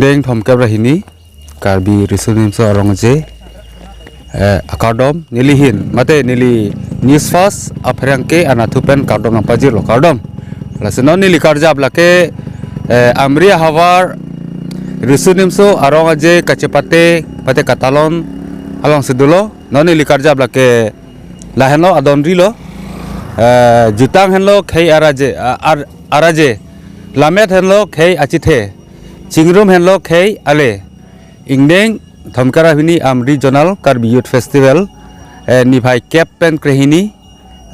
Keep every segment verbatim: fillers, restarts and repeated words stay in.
Peng thomkep ra hini, Karbi Riso Nimso Arong Aje, eh, akardom, neli hin, mate neli News First apherangke anatthu pen kardom nangpajirlo, kardom. Lasi non neli karjap lake, eh, Amri ahavar Riso Nimso Arong Aje kachepate, mate katalon alongsi dolo, non neli karjap lake lahenlo, adonri lo, eh, jutang henlo khei araje, a-, ar-, araje, lammet henlo khei achithe, chingrum henlo khei ale. Ingdeng thomkep ra hini Amri Zonal Karbi Youth Festival, eh, niphai kep pen krehini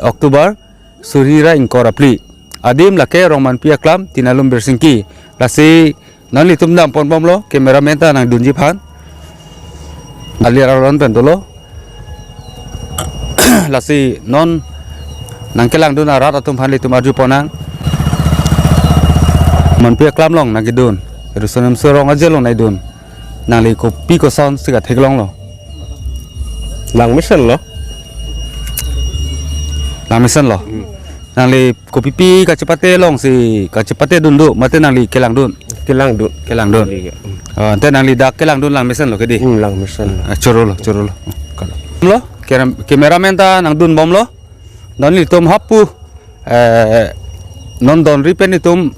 October, suri ra ingkoi ra phli. Adim lake Rongmanpi Aklam, Tinalum Birsingki. Lasi non nelitum damponbomlo, cameraman ta nangdunji aphan. Alir aron pen dolo. Lasi non nangkelangdun arat atum aphan nelitum arjupon nang. Manpi Aklam along nangkedun, Riso Nimso Arong Aje along nangkedun. Nangli kopi kosonsi katheklonglo? Langmesenlo. Langmesenlo. Hmm. Nangli kopipi kachepate alongsi kachepatedun do, mate nangli kelangdun? Kelangdun. Kelangdun. Iya. Hmm. Ah, ante nangli dak kelangdun langmesenlo kedi? Hmm, langmesen. Ah, chorolo, chorolo. Kalau. Lo, keram-, cameraman ta nangdunbomlo. Non nelitum hap pu, eh, non donri pen nelitum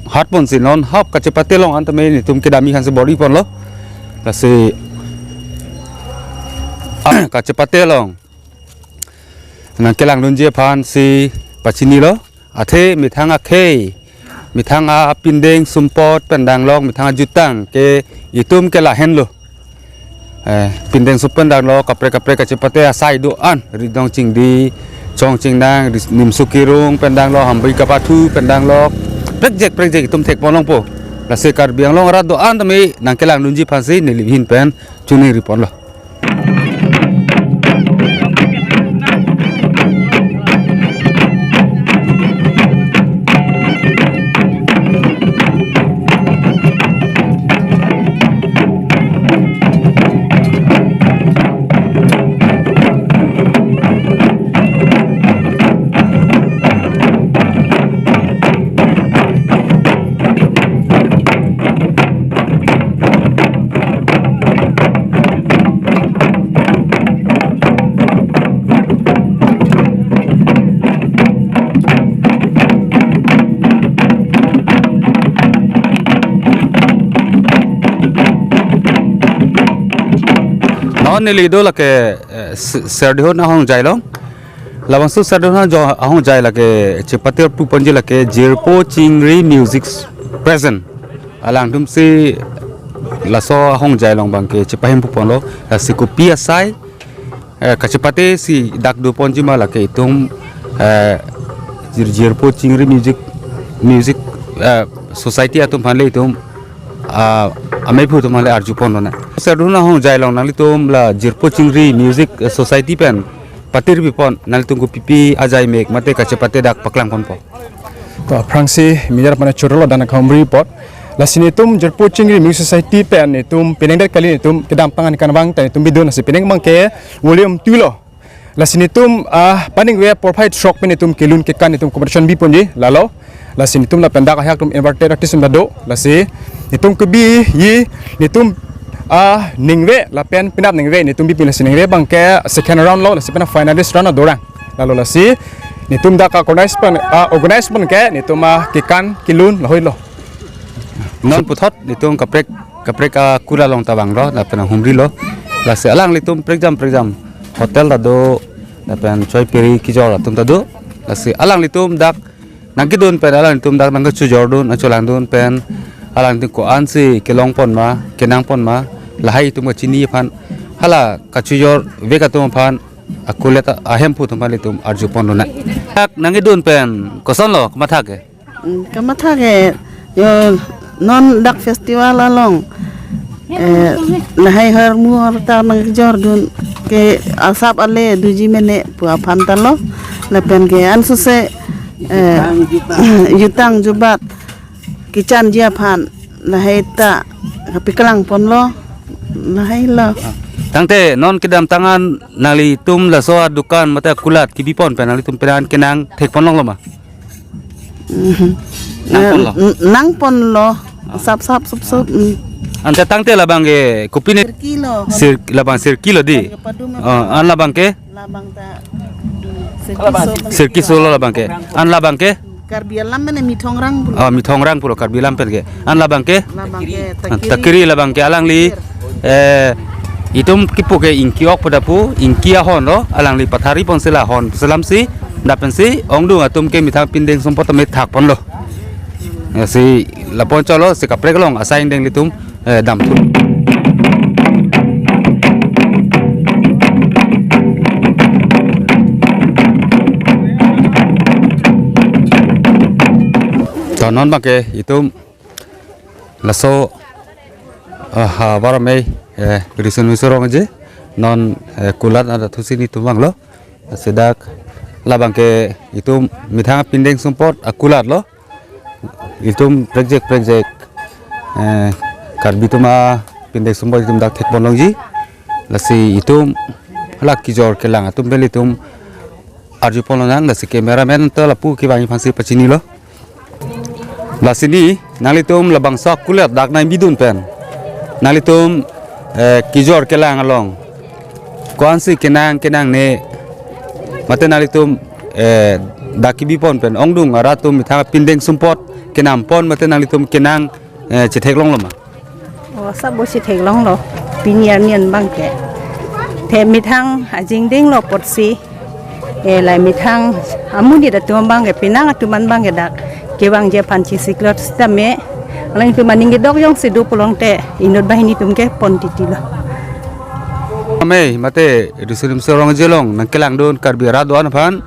hatponsi non hap kachepate along an tame nelitum kedam-i aphansi bor-iponlo. Lasi kachepate along nangkelangdunji aphansi pachinilo. Athe methang akhei, methang apindeng sumpot pen danglok, methang ajutang ke itum ke lahenlo. Eh, pindeng sumpot pen danglok, kaprek kaprek kachepate asai do-an, Ridong Chingdi, Chong Chingnang, Ris-, Nimso Kirung pen danglok, Hambi Kapathu pen danglok, prekjek prekjek itum thekponlongpo. Lasi Karbi Anglong arat do-an tame nangkelangdunji aphansi neli hin pen choningriponlo. Non neli do lake, eh, Se-, Serdihun ahongjai along. Labangso Serdihun ahongjai lake chepate puponji lake Jirpo Chingri Music Present. Alangtumsi laso ahongjai along abangke chepahempuponlo, lasi kopi asai, eh, kachepatesi dak doponji ma lake itum, eh, Jir-, Jirpo Chingri Music, Music, eh, Society atum aphan le itum, ah, amephu atum aphan le arjuponlonang. Serdihun ahongjai along nanglitum la Jirpo Chingri Music, eh, Society pen patir bipon, nanglitum kopipi ajai mek mate kachepate dak paklangponpo? To aphrangsi media aphan chorolo, dan akhomri apot. Lasi netum Jirpo Chingri Music Society pen netum penang det kali, netum kedamtang an kanvang ta netum bidun, lasi penang abangke volume two lo. Lasi netum, ah, paningve porphai throk pen netum kelun kekan netum competition biponji, lalo. Lasi netum lapen dak ahak atum invited artist atum ta do. Lasi netum kebi-i, netum, ah, ningve lapen penap ningve netum bipon, lasi ningve abangke second round lo, lasi penang finalist round adorang. Lalo lasi netum dak organize pen, ah, organize pen ke netum, ah, kekan kelun lahoilo. Non puthot netum kaprek kaprek akula along ta vanglo, lapen humrilo. Lasi alanglitum prekjam prekjam hotel ta do, lapen choi piri kejor atum ta do. Lasi alanglitum dak nangkedun pen alanglitum dak nangkachojordun, nangcholangdun pen alanglitum ko-ansi kelongpon ma, kenangpon ma, lahai itum kachini aphan, hala kachojorvek atum aphan, akulet ahemphu atum aphan ilitum arjuponlonang. Dak nangkedun pen kosonlo kamatha ke? Hmm, kamatha ke, yo, non dak festival along, eh, lahai hormu hortar nangkejordun ke asap ale doji mene pu aphan ta lo, lapen ke ansose, eh, jutang jubat kechanji aphan lahai ta kapaklangponlo, lahailo. Tangte non kedamtang an nanglitum laso adukan mate akulat kebipon pen nanglitum penang kenang thekponlonglo ma? Mhm. Nangponlo? N-, nangponlo. Ah. Sap sap sup sup. Ah. Mm. Ante tangte labang ke kopine? Sirki lo. Sir, labang Sirki lo dei. Padum. Oh, an labang ke? Labang ta. Sirki so. Sirki so lo labang ke. An labang ke? Karbi alam mane Mithongrang pulo. Oh, Mithongrang pulo Karbi alam pen ke. An labang ke? Labang ke. Ah, Takiri. Takiri labang ke alangli. Eh, itum kipu ke ingki ok pada pu, ingki ahon lo, alangli pathari pon sila ahon selam si, dapen si, ongdung atum ke methang pindeng sumpot tame thak pon lo. Ya si, lapon cholo, si kaprek along, asai ingdeng litum, eh, damthu. To non abang ke itum laso, ah, ha, baramei, eh, Riso Nimso Rongji, non, eh, kulat ada thusi nelitum vanglo, sedak labang ke itum methang pindeng sumpot akulat lo. Itum prekjak prekjak, eh, Karbi atum apindeng sumpot itum dak thek pon longji. Lasi itum hala kejor kelang atum pen itum arju pon lonang, lasi cameraman ta lapu kevang aphansi pachini lo. Lasi ni nanglitum labangso akulat dak nang bidun pen nanglitum, eh, kejor kelang along ko-ansi kenang kenangne, mate nanglitum, eh, dak kebi pon pen ongdung arat atum methang pindeng sumpot kenam pon, mate nanglitum kenang, eh, chetheklong lo ma? Oh, sabo chetheklong lo. Pini arni an abang ke, the methang ajingdeng lo apotsi, eh, lahai methang amonit atum abang ke, penang atum an abang ke dak kevangji aphan chesiklot sitame, alangtum aning kedok jongsi do pulote inut banghini atum ke pon titi lo. Amei, mate Riso Nimso Rongji along nangkelangdun Karbi arat do-an aphan,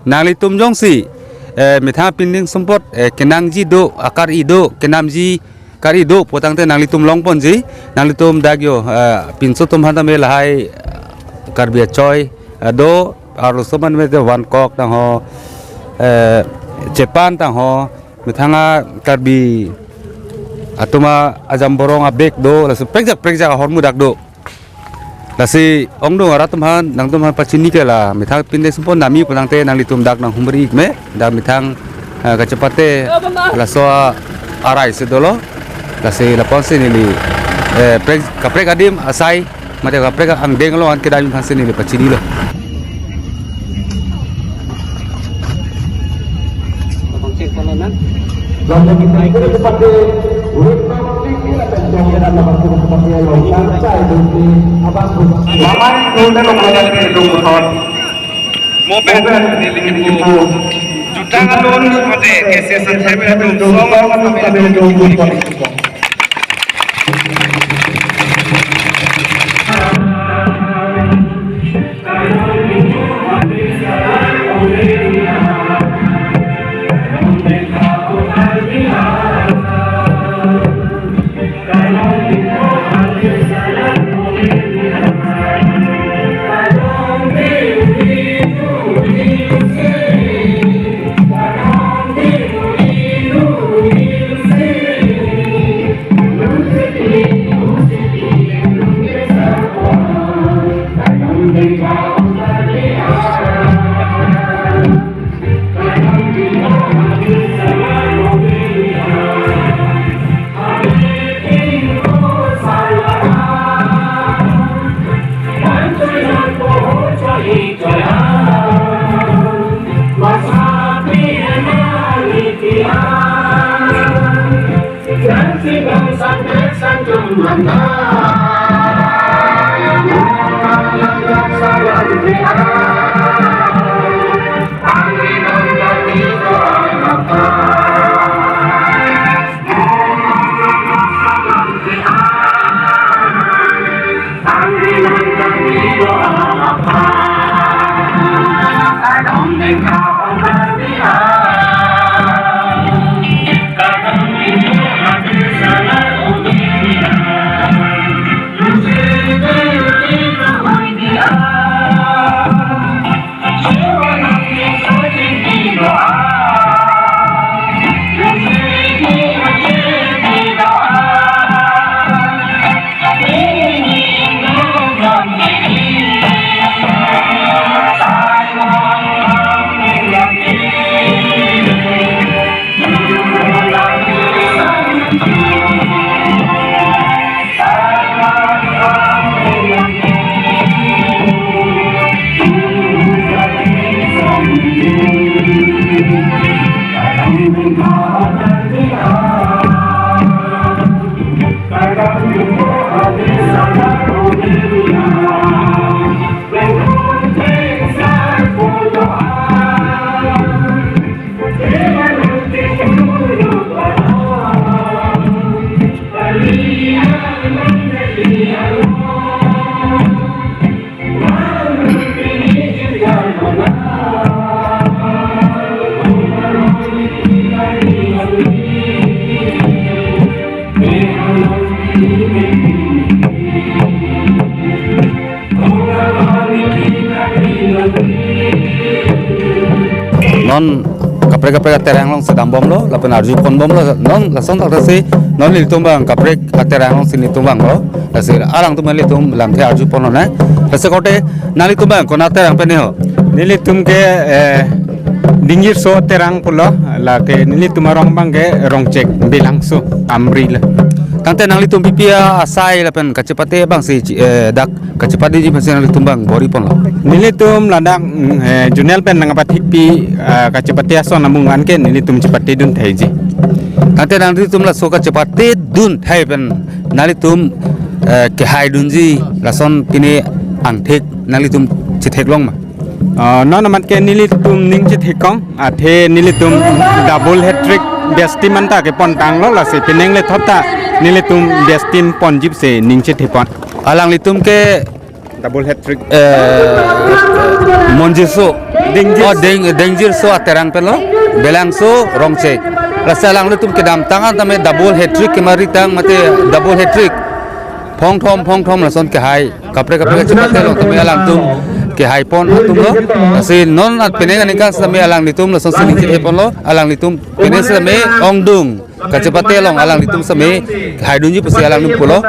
nanglitum jongsi, eh, methang pindeng sumpot, eh, kenangji do, akar-i do, kenamji kar-i do pu tangte nanglitum long ponji, nanglitum dak yo, eh, pinso atum aphan tame lahai, eh, Karbi achoi, eh, do, arloso amen mate vankok tangho, eh, chepan tangho, methang a Karbi atum ajamborong abag do, laso prekjak prekjak ahormu dak do. Lasi ongdung arat atum aphan, nangtum aphan pachini ke la methang pindeng sumpot nami pu tangte nanglitum dak nanghumri ik me, dak methang, eh, kachepate laso arai si dolo. Lasi lapu-ansi neli, eh, prek, kaprek adim asai, mate kaprek angdeng along an kedam aphansi neli pachini lo. Mamai nunda lo mate Juta alun mate K C S athema atum song atum kami atum. Non kaprek kaprek aterang alongsi dambomlo, lapen arjupon bomlo, non lason thakthaksi non nelitum abang kaprek aterang alongsi nelitum vanglo, lasi alangtum nelitum lamthe arjuponlonang. Lasi korte nanglitum abang konat aterang pen ne ho? Nelitum ke, eh, Dingjirso aterang pulo, lake nelitum arong abang ke Rongchek, Belangso, Amri la. Tangte nanglitum pipi asai lapen kachepate abangsi, eh, dak kachepate ji pensi nanglitum abang bor-iponlo? Nelitum ladak, mm, eh, zonal pen nangpathikpi, ah, kachepate ason amung an ke nelitum chepatedun thaiji. Tangte nanglitum laso kachepatedun thai pen nanglitum, eh, kehaidunji lason pine angthek nanglitum chetheklong ma? Ah, non amat ke nelitum ning chethekong, athe nelitum double hat-trick best team anta kepontanglo, lasi pining le thopta nelitum best team ponjipsi ning chethepon. Alanglitum ke double hat-trick, eh, Monjirso. Dingjir- Oh, Ding-, Dingjirso aterang penlo. Belangso, Rongchek. Lasi alanglitum kedamtang an tame double hat-trick kemaritang mate double hat-trick. Phongthom, phongthom lason kehai. Kaprek kaprek kachepate along tame alangtum kehaipon atumlo. Lasi non at pining aningkan sitame alanglitum lasonsi ning chetheponlo. Alanglitum pining sitame ongdung kachepate along alanglitum sitame haidunji pusi alangtum pulo.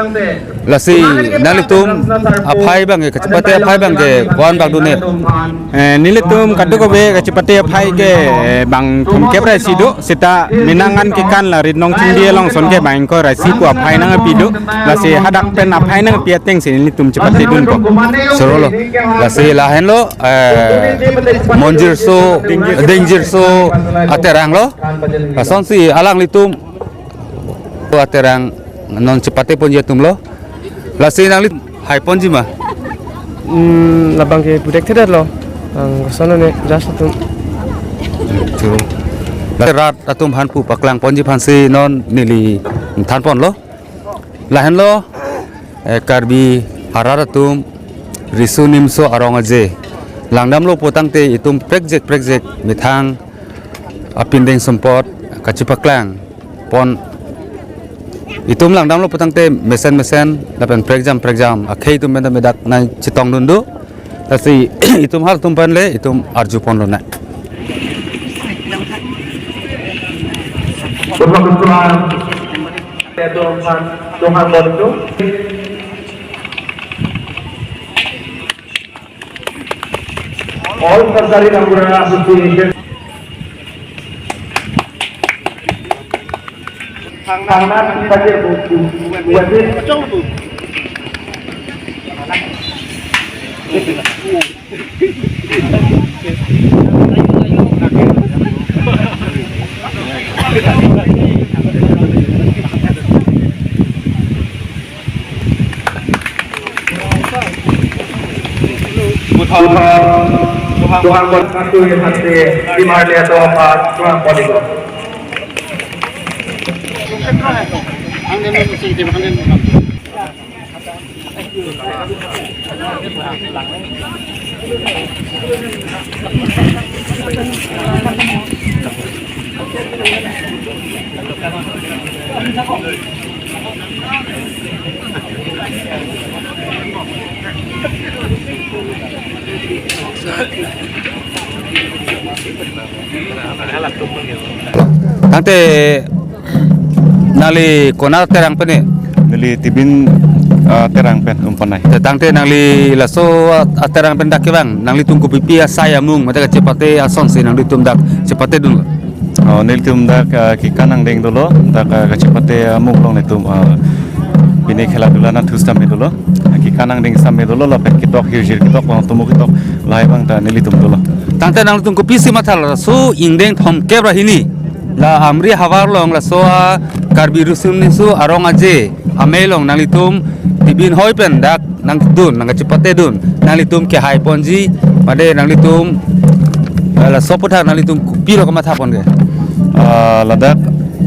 Lasi nanglitum aphai abang ke, kachepate aphai abang ke ko-an bak dun ne? Eh, nelitum kadokave kachepate aphai ke, eh, bang thomkep ra isi do, seta menang an kekan la Ritnong Chingdi along ason ke bang ingkoi ra isi pu aphai nangpi do, lasi hadak pen aphai nangpi atengsi nelitum chepatedunpo. Chorolo. Lasi lahenlo, eh, Monjirso, Dingjirso ateranglo. Lasonsi alanglitum aterang non chepateponji atumlo. Lasi nangli haiponji ma? Hmm, labang ke budek thedetlo. Ang koson ne jas atum. Choro. Lasi rat atum aphan pu paklangponji aphansi non neli thanponlo. Lahenlo, eh, Karbi arat atum riso nimso arong aje langdamlo putangte itum prekjek prekjek methang apindeng sumpot kachepaklangpon. Itum langdamlo putangte mesen mesen lapen prekjam prekjam akhei atum pen ta medak nangchetongdun do. Lasi itum halatum pen le itum arjuponlonang. Tuhan, Tuhan, Tuhan, Tuhan. All Sarkari Gaonbura Association. Thangnath Pajer Bukti. Puthot, Tuhan berkati hati di Marlia Tuhan, Tuhan Podigo. Tangte nangli konat aterang pen ne? Neli Tibin, ah, aterang pen umpanai. Te tangte nangli laso at-, aterang pen dak kevang, nanglitum kopipi asai amung mate kachepate asonsi nanglitum dak chepatedunlo? Oh, nelitum dak, ah, kekan angdeng dolo, dak, ah, kachepate amung along nelitum, ah, pine khela dula nangthu sitame dolo. Ah, kekan angdeng sitame dolo, lapen ketok hirjir ketok, bang tumu ketok, lahai abang ta nelitum dolo. Tangte nanglitum kopisi mathalo, laso ingdeng thomkep ra hini La Amri ahavar along laso a Karbi Riso Nimso Arong Aje amei along nanglitum tibin hoi pen dak nangdun, nangkachepatedun, nanglitum kehai ponji, mate nanglitum, eh, laso aputhak nanglitum kopilo kamatha pon ke? Ah, ladak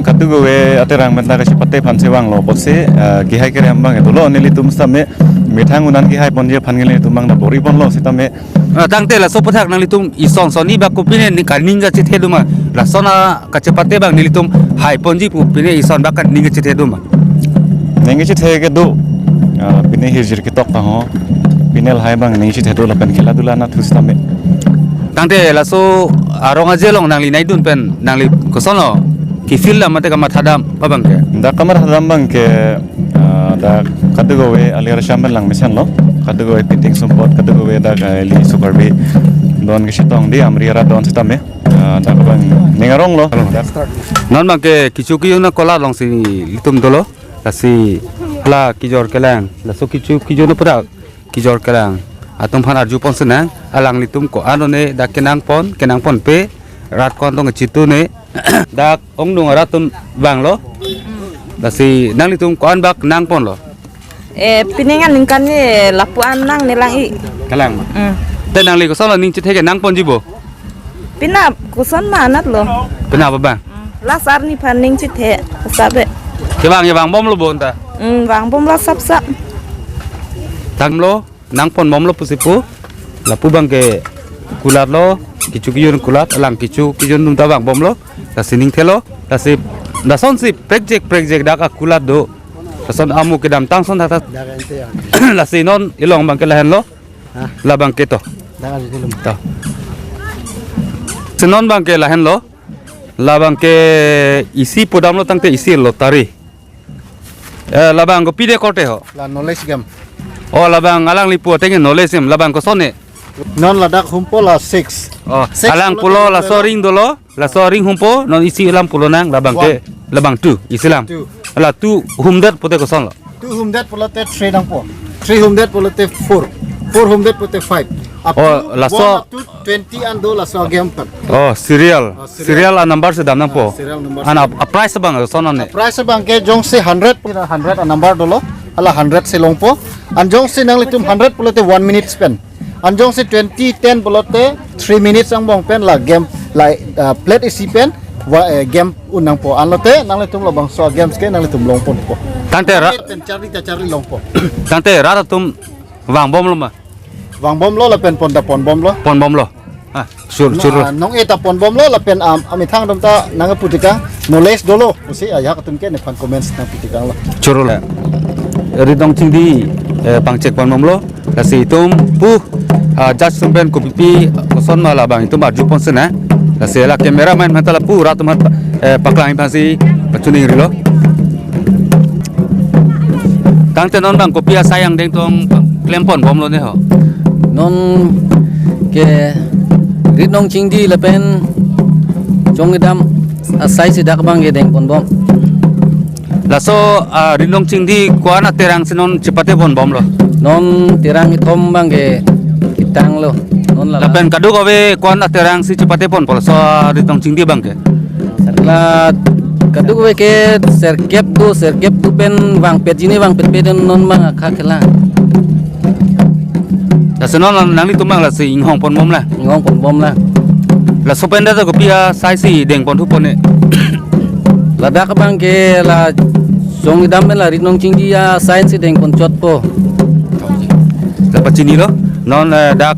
kadokave aterang pen ta kachepate aphansi vanglo apotsi, ah, kehai kerem abang dolo nelitum sitame, methang un-an kehai ponji aphan nelitum abang ta bor-i ponlo sitame. Ah, tangte laso aputhak nanglitum ison sonni bak kopine ni kaning kachethedun ma, lason a kachepate abang nelitum hai ponji pu pine ison bak kaning kachethedun ma? Ning kachethe kedo. Ah, pine hirjir ketok ta ho. Pine lahai abang ning chethe do lapen khela dula anatthu sitame. Tangte laso Arong Aje along nangli neidun pen nangli kosonlo? Ke-feel dam mate kamatha dam pa abang ke? Dak kamatha dam abang ke, ah, dak kadokave alir asam pen lang mesenlo. Kadokave Pindeng Sumpot, kadokave dak, ah, ili Sukarbi don kachetong di Amri arat don sitame. Ah, dak abang ning aronglo. Non abang ke kecho kejun akolar alongsi ilitum dolo. Lasi la kejor kelang, laso kecho kejun aputhak kejor kelang atum aphan arju ponsi nang, alanglitum ko-an one dak kenang pon, kenang ponpe, rat ko-an tong chitu ne, dak ongdung arat atum vanglo. Lasi nanglitum ko-an bak nang ponlo? Eh, pining aningkan ne lapu-an nang ne lang-i. Kalang ma? Hmm. Te nangli kosonlo, ning chethe ke nang ponji bo? Pina koson ma anatlo. Pina apa abang? Hmm. Last arni aphan ning chethe, sabe. Kevang ya vangbomlo bonta? Hmm, vangbomlo sapsap. Tanglo, nang ponbomlo pusi pu. Lapu abang ke kulatlo, kecho kejun kulat, alang kecho kejun atum ta vangbomlo. Lasi ning thelo, lasi lasonsi prekjek prekjek dak akulat do. Lason amu kedamtang ason thakthak. Dak ente ya. Lasi non ilong abang ke lahenlo. Hah? Labang ke to. Dak aji kelum. To. Si non abang ke lahenlo. Labang ke isi pudamlo tangte isi lottery. Eh, labang kopine korte ho? La knowledge game. Oh, labang alangli pu ateng knowledge game, labang koson ne? Non ladak humpo la six. Oh, six alang pulo pulo laso ring dolo, laso ring humpo, non isi alam pulo nang, labang ke, one. Labang two, isi alam. Two. La two humdet pute kosonlo? Two humdet pulote three nangpo. Three humdet pulote four. Four humdet pulote five. Up to Oh, laso one up to twenty an do laso game pen. Oh, serial. Oh, serial. Serial a number si dam nangpo. Ah, serial number. An a, a prize abang son ne? A prize abang ke jongsi hundred, hundred a number dolo. Hala hundred si longpo. An jongsi nanglitum hundred pulote one minute pen. An jongsi twenty ten pulote three minutes angbong pen la game la, ah, plate isi pen wa, eh, game un nangpo. Anlote nanglitum labangso games ke nanglitum long ponpo. Tangte ra- Pen charli ta charli longpo. Tangte rat atum vangbomlo ma? Vangbomlo lapen pon ta ponbomlo. Ponbomlo. Ah, sure, sure. Ah, nong-e ta ponbomlo lapen, am, amethang atum ta nangputikang knowledge dolo pusi ajahak atum ke nephan comments nangputikanglo. Churul. Ritnong Chingdi, eh, pangchek ponbomlo. Lasi itum pu, ah, judge atum pen kopipi koson ma labang itum arju ponsi nang. Lasi la cameraman aphan ta lapu rat atum aphan, eh, paklang aphansi pachuning rilo. Tangte non abang kopi asai angdeng tong klem ponbomlo ne ho? Non ke Ritnong Chingdi lapen Jongkedam asai si dak abang ke deng ponbom. Laso, ah, Ritnong Chingdi ko-an aterang si non chepate ponbomlo? Non terang kethom abang ke ketanglo. Non la Lapen kadokave ko-an aterang si chepate ponpo laso, ah, Ritnong Chingdi abang ke? La kadokave ke serkep do, serkep do pen vangpetji ne vangpetpet non abang akha kelang. Lasi non nanglitum abang lasi inghong ponbom la? Inghong ponbom la. Laso pen ta kopi asai si deng ponthu pon ne? Ladak abang ke la Jongkedam pen la Ritnong Chingdi asai si deng ponchotpo. La pachinilo, non, eh, dak,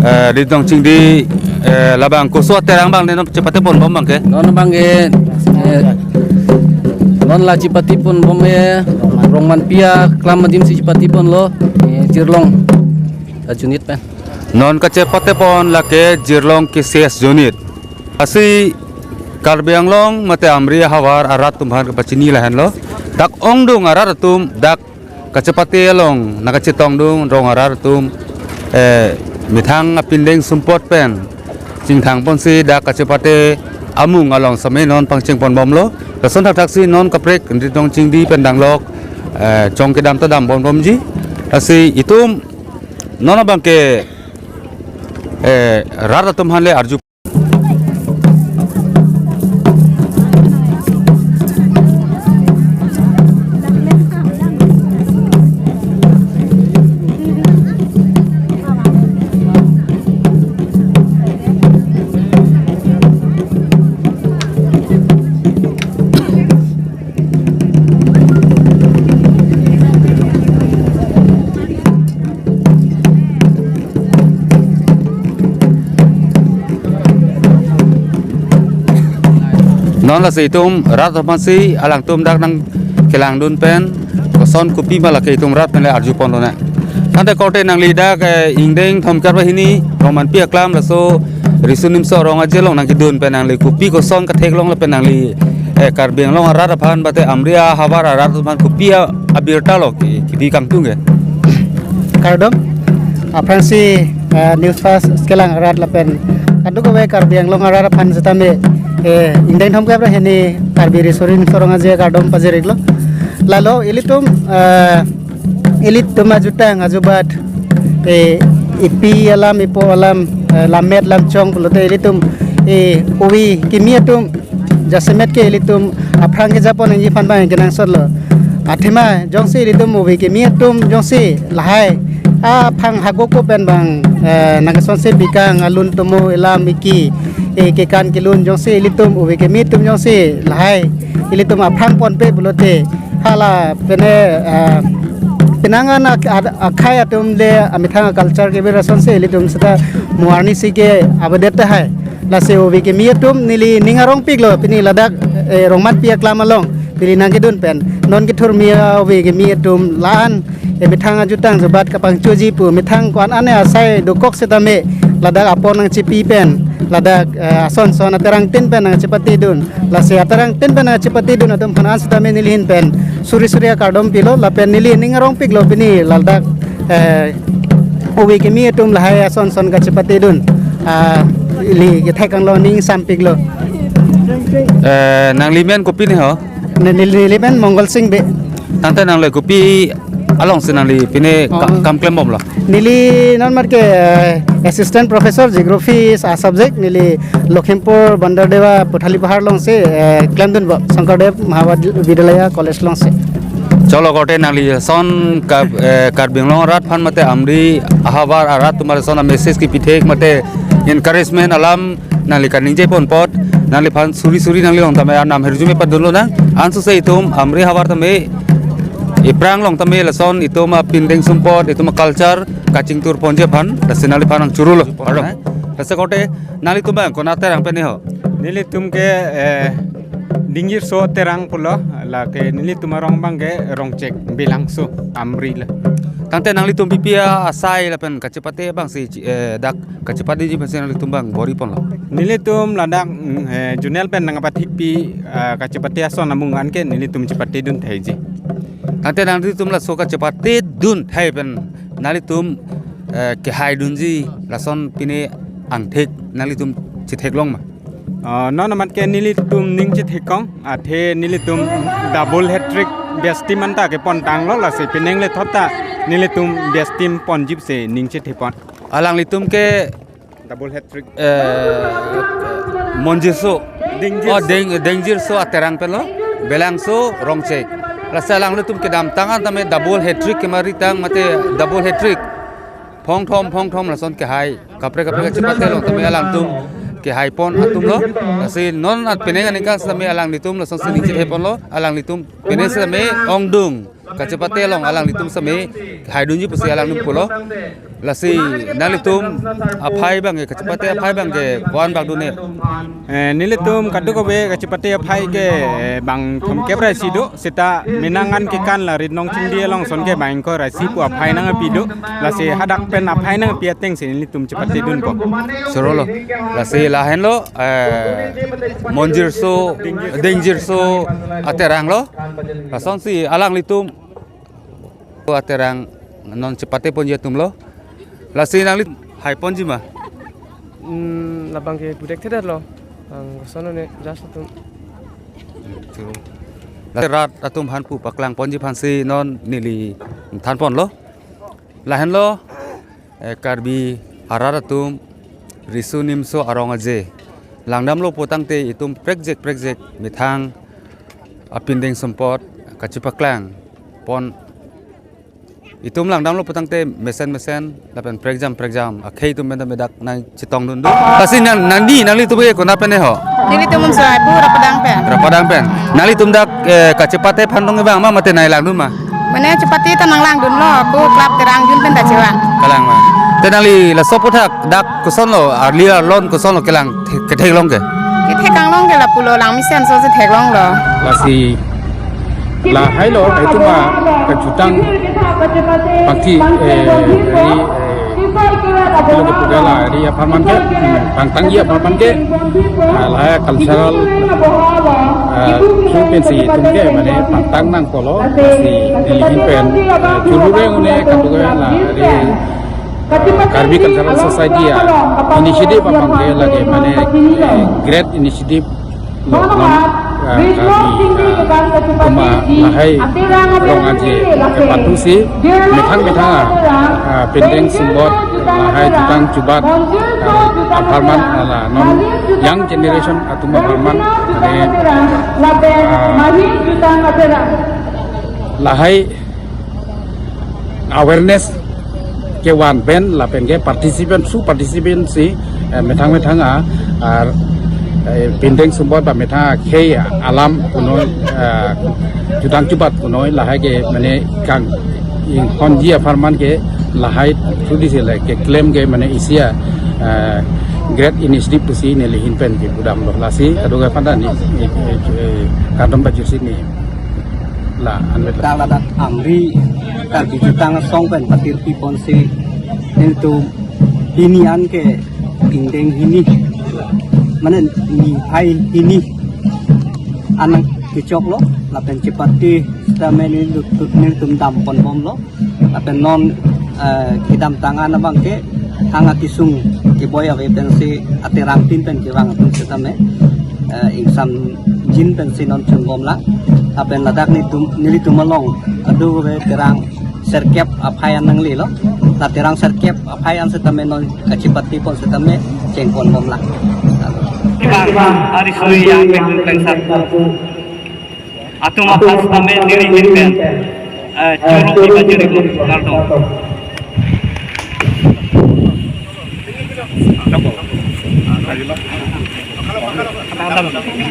eh, Ritnong Chingdi, eh, labang koso aterang abang ne non chepate ponbom abang ke? Non abang ke, eh, non la chepate ponbom ke Rongmanpi aklam adim si chepate ponlo, eh, Jirlong, eh, unit pen. Non kachepate pon lake Jirlong K C S unit. Lasi Karbi Anglong mate Amri ahavar arat atum aphan kepachini lahenlo. Dak ongdung arat atum dak kachepate along nangkachetongdun rong arat atum, eh, methang apindeng sumpot pen chingthang ponsi dak kachepate amung along sitame non pangcheng ponbomlo. Lason thakthak si non kaprek Ritnong Chingdi pen danglok, eh, Jongkedam ta dam ponbomji. Lasi itum non abang ke, eh, rat atum aphan le arju. Non lasi itum rat aphansi alangtum dak nangkelangdun pen koson kopi ma lake itum rat pen le arjupon lonang. Tangte korte nangli dak, eh, ingdeng thomkep ra hini Rongmanpi aklam laso Riso Nimso Arong Aje along nangkedun pen nangli kopi koson katheklong lapen nangli, eh, Karbi Anglong arat aphan mate Amri ahavar arat aphan kopi a-, abirta lo ki-, kidi kangtung ke? Kardom, aphrangsi, eh, News First kelang arat lapen kadokave Karbi Anglong arat aphan setame, eh, ingdeng thomkep ra hini Karbi Riso Nimso Arong Aje akardom pajir-iklo. Lalo ilitum, eh, ilitum ajutang ajubat, eh, ipi alam ipo alam, eh, lammet lamchong pulote ilitum, eh, ove kimi atum jasemet ke ilitum aphrang kejapon nangji aphan bang kenangsot lo. Athema jongsi ilitum ove kimi atum jongsi lahai aphang hako ko pen bang, eh, nangkesonse bikang alun tomo elam iki, eh, kekan kelun jongsi ilitum ove kimi atum jongsi lahai ilitum aphrang ponpe pulote hala pene, eh, penang an ak-, ak-, akhei atum le amethang culture kebir asonsi ilitum seta mo arnisi ke avedet tahai. Lasi ove kimi atum neli ning arongpiklo pini ladak, eh, Rongmanpi aklam along pini nangkedun pen. Non kethurmi ove kimi atum la-an, eh, methang ajutang ajubat kapangchoji pu methang ko-an ane asai dokok setame ladak apor nangchepi pen ladak, eh, ason son aterangtin pen nangchepatedun. Lasi aterangtin pen nangchepatedun atum aphan an setame neli ahin pen suri suri akardom pilo lapen neli ning arongpiklo pini ladak, eh, ove kimi atum lahai ason son kachepatedun, ah, ili kethek anglo ning sampiklo. Eh, nangli men kopi ne ho? Ne-, neli, neli men Mongol Sing Bey. Tangte nangli kopi alongsi nangli pine ka-, Oh. kam klembomlo? Neli non mat ke, eh, Assistant Professor Geography a subject neli Lakhimpur Bandardewa Puthali Pahar alongsi, eh, klemdunbom Shankardev Mahavidyalaya College alongsi. Cholo korte nangli son ka-, eh, Karbi Anglong arat aphan mate Amri ahavar arat atum aphan son a message kipithek mate encouragement alam nangli kaningje pon apot, nangliphan suri suri nangli along tame arnam hirjume padun lonang. Ansose itum Amri ahavar tame iphrang along tame lason itum apindeng sumpot, itum aculture kachingthur ponji aphan, lasi nangliphan nangchuru lo. Pardon. Lasi korte nanglitum bang konat terang pen ne ho? Nelitum ke, eh, Dingjirso Terang pulo, lake nelitum arong bang ke Rongchek, Belangso, Amri lo. Tangte nanglitum pipi asai lapen kachepate bangsi, eh, dak kachepatedetji pensi nanglitum bang bor-i ponlo? Nelitum ladak, mm, eh, zonal pen nangpathikpi, ah, kachepate ason amung an ke nelitum chepatedun thaiji. Tangte nanglitum laso kachepatedun thai pen nanglitum, eh, kehaidunji lason pine angthek nanglitum chetheklong ma? Ah, non amat ke nelitum ning chetheklong, athe nelitum double hat-trick best team anta kepontanglo, lasi penang le thot ta nelitum best team ponji pusi ning chethepon. Alanglitum ke double hat-trick. Eh, Monjirso. Dingjirso. Oh, Deng-, Dingjirso Aterang penlo. Belangso Rongchek. Lasi alanglitum kedamtang an tame double hat-trick kemaritang mate double hat-trick. Phongthom, phongthom lason kehai. Kaprek kaprek kachepate along tame alangtum kehaipon atumlo. Lasi non at penang aningkan setame alanglitum lasonsi ning chetheponlo. Alanglitum penang setame ongdung kachepate along alanglitum setame haidunji pusi alangtum pulo. Lasi nanglitum aphai bang ke, kachepate aphai bang ke ko-an bak dun ne? Eh, nelitum kadokave kachepate aphai ke, eh, bang thomkep ra isi do, seta menang an kekan la rit nong chingdi along son ke bang ko ra isi pu aphai nangpi do. Lasi hadak pen aphai nangpi atengsi nelitum chepatedunpo. Chorolo. Lasi lahenlo, eh, Monjirso, Dingjirso Aterang lo. Lasonsi alanglitum Aterang non chepateponji atumlo. Lasi nangli haiponji ma? Hmm, labang ke budek thedet lo. Ang koson ne jas atum. Lasi rat atum aphan pu paklangponji aphansi non neli thanponlo. Lahenlo, eh, Karbi arat atum Riso Nimso Arong Aje langdamlo putangte itum prekjek prekjek methang apindeng sumpot kachepaklangpon. Itum langdamlo putangte mesen mesen lapen prekjam prekjam akhei atum pen ta medak nangchetongdun do. Lasi nang, nangdi nanglitum ke konat pen ne ho? Nelitum Umsorai pu Rapadang pen. Rapadang pen. Nanglitum dak, eh, kachepate aphan dong bang ma mate nanglang dun ma? Mane chepate ta nanglangdunlo, pu club Terang jun pen ta chevan. Kalang ma. Te nangli laso aphuthak dak kosonlo, arli arlon kosonlo kelang the-, ketheklong ke? Ketheklong ke Lapulo langmesen so si theklonglo. Lasi lahai lo, itum akejutang pangthi, eh, ri, eh, ilo kepu ke la ri apharman ke, hmm, pangthang-ji apharman ke, ah, lahai cultural, ah, thu pensi itum ke mane pangthang nangkoklo, lasi neli ahin pen, eh, churureng un-e kadokave la ri Karbi Cultural Society a-initiative abang ke lake mane, eh, great initiative lo non, eh, Karbi, eh, atum along lahai rong-an si, eh, patu si methang methang, eh, pindeng sumbot lahai jutang chubat, eh, apharman, eh, la non young generation atum apharman, eh, eh, lahai awareness kevan pen lapen ke participant su participant si, eh, methang methang a, ar, eh, pindeng sumbot ba methang akhei alam punoi, eh, jutang chubat punoi lahai ke mane kang inghonji apharman ke lahai thudi si le keklem ke mane isi a, eh, great initiative pusi neli ahin pen kepudamlo, lasi kadokave aphan ta neli, eh, eh, eh, kardom pajirsi neli la anvet. Dak ladak Amri Karbi Jutang Asong pen patirpi ponsi nelitum hini an ke pindeng hini, mane niphai hini an kechoklo, lapen chepate sitame nelitum, nelitum dam ponbomlo. Lapen non, eh, kedamtang an abang ke thang akesung keboi ave pensi aterang tin pen kevang atum sitame, eh, ingsamjin pensi non chunbomlang. Lapen ladak nelitum, nelitum along kadokave terang sirkep aphai an nanglelo. La terang sirkep aphai an sitame non kachepate pon sitame chengponbomlang. Bang, ari sui yang peng peng sat atum aphan sitame neli ahin pen, eh, choro kiba juri ko, kardom.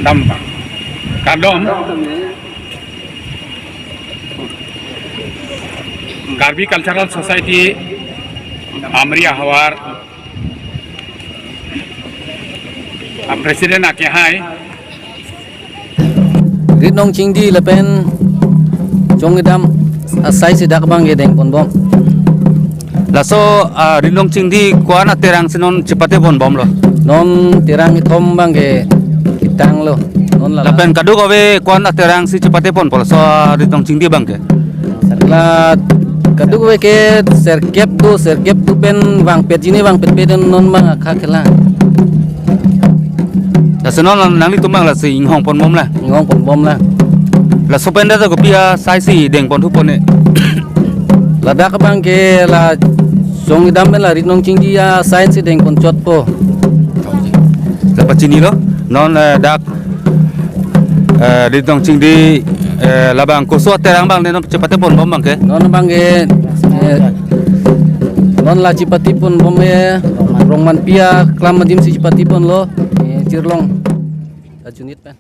Dam. Kardom. Karbi Cultural Society Amri ahavar a-president akehai Ritnong Chingdi lapen Chongidam asai si dak abang ke dengponbom. Laso, ah, Ritnong Chingdi ko-an aterang si non chepate ponbomlo? Non terang kethom abang ke ketanglo. Non la lapen kadokave ko-an aterang si chepate ponpo laso, ah, Ritnong Chingdi abang ke? La kadokave ke sirkep do, sirkep do pen vangpetji ne vangpetpet non abang akha kelang. Laso non nanglitum abang lasi inghong ponbomlang? Inghong ponbomlang. Laso pen dak kopi asai si dengpon thupon ne? Ladak abang ke la Chongidam pen la Ritnong Chingdi asai si dengpon chotpo. Dapat chinilo, non, eh, dak, eh, Ritnong Chingdi, eh, labang koso aterang abang ne non chepate ponbom abang ke? Non abang ke, eh, non la chepate ponbom ke, Rongmanpi aklam adim si chepate ponlo, eh, Jirlong a-unit pen.